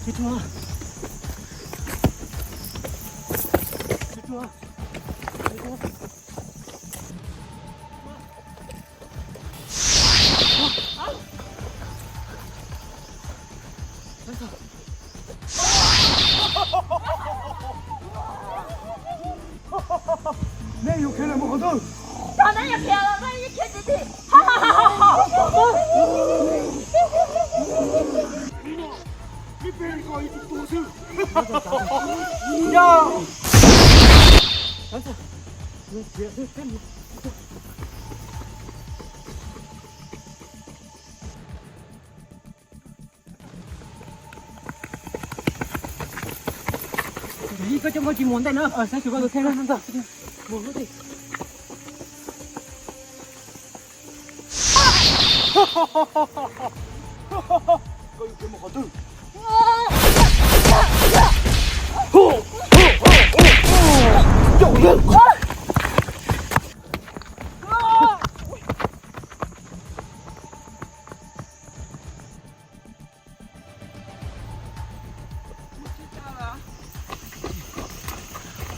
Nej yuav khiav los mus qhov twg? Cov nej yuav khiav los nej yuav khiav tsis tij. Koj coj nkauj tsis mus ntej na, saib xyuas koj tus kheej na. Koj yuav khiav mus qhov twg?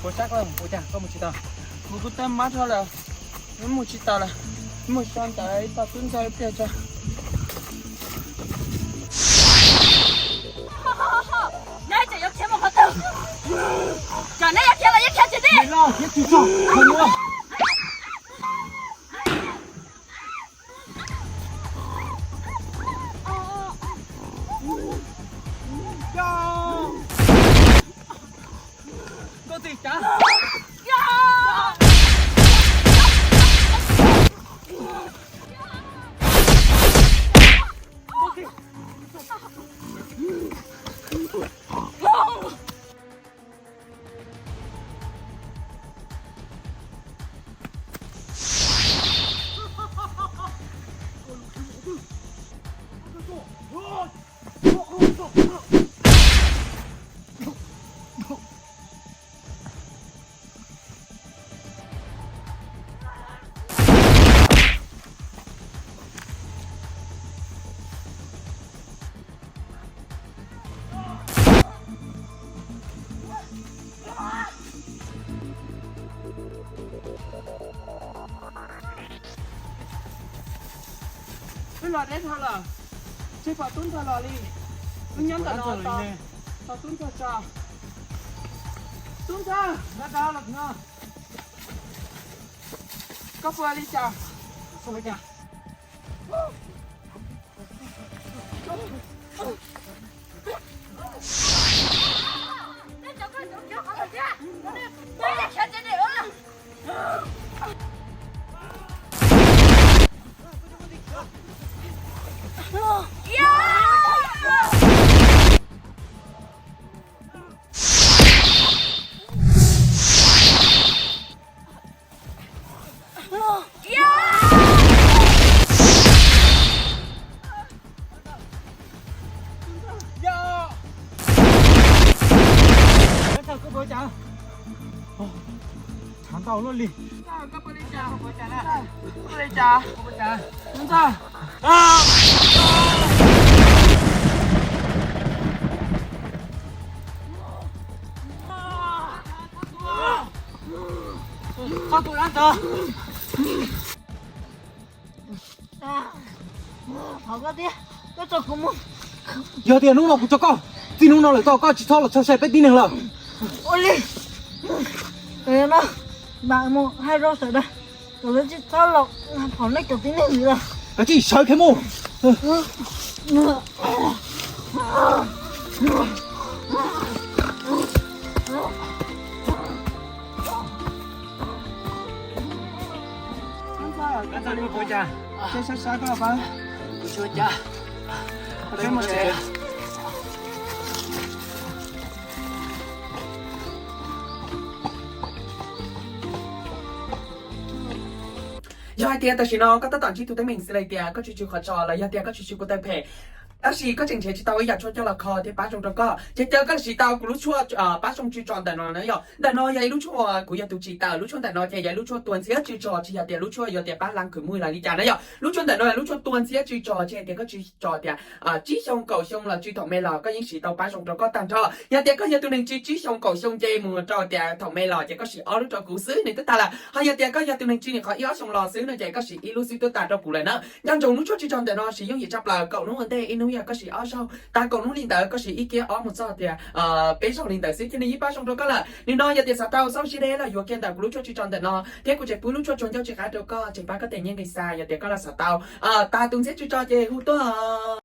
Puas sab koj mus puas cas koj mus tsis tau? Mus kuv tau mab dhau lawm, mus tsis tau lawm, mus so ntawd ib tog tub ntxhais pliag tso. Neb tseem yuav khiav mus qhov twg? Cov neb yuav khiav los yuav khiav tsis tij. Wb los deb dhau lawm, tsis pom tub ntxawg los li. Wb nyob ntawm no tos tub ntxawg tso. Tub ntxawg, koj puas li cas? Tshav ntau luaj li. Txhob tu dab ntawd. Thov koj thiab, koj tso kuv mus. Yog tias hnub no kuv tso koj, txij hnub no lawm tau koj tsis txhob los txog saib peb tib neeg lawm. Ua li, no, mam mus hais rau sawv daws kom lawv tsis txhob los phom nej cov tib neeg li lawm. Kav tsij sawv khiav mus. Yog hais tias tam sim no koj tab tom ntsib tus teeb meem xws li tias koj tsis tsw qhov tsos los yog tias koj tsis tsw kuv taw phem, Tab sis koj tseem nrhiav tsis tau ib yam tshuaj coj los kho thiab pab zoo rau koj, ces cia koj siv tau kuv lub tshuaj pab zoo tsw tso ntawm no na yom. Ntawm no yog ib lub tshuaj kuv yog tus tsim tawm, lub tshuaj ntawm no ces yog ib lub tshuaj tua ntxhiab tsw tso, tsis yog tias lub tshuaj yuav tias pab leej khwv muaj los li cas na yom. Lub tshuaj ntawm no yog lub tshuaj tua ntxhiab tsw tso, ces tias koj tsw tso tias tsib xyoo kaum xyoo los tsw thaum me los koj yeej siv tau pab zoo rau koj tag nrho. Yog tias koj yog tus neeg tsw tsib xyoo kaum xyoo ces mus rau tias thaum me los ces koj siv ob lub rau kuv xwb nws twb tag lawm. Ho yog tias koj yog tus neeg tsw nim qhov ib ob xyoo los xwb no ces koj siv ib lub xwb twb tag rau kuv lawm na. Nco ntsoov lub tshuaj tsw tso ntawm no siv yooj yim tshaj plaws, kaum hnub ua ntej ib hnub yog koj siv ob zaug, tas kaum hnub li ntawd koj siv ib kiag ob mus txog tias peb zaug li ntawd xwb ces nws yeej pab zoo rau koj lawm. Nim no yog tias xav tau xauj siab deb los yuav kiag ntawm kuv lub tshuaj tsw tso ntawm no thiab kuv tseem pub lub tshuaj tsuag ncauj tsw qav rau koj tseem pab koj tes nyiaj nqi xa. Yog tias koj los xav tau tas tus ntxhiab tsw tso ces hu tuaj.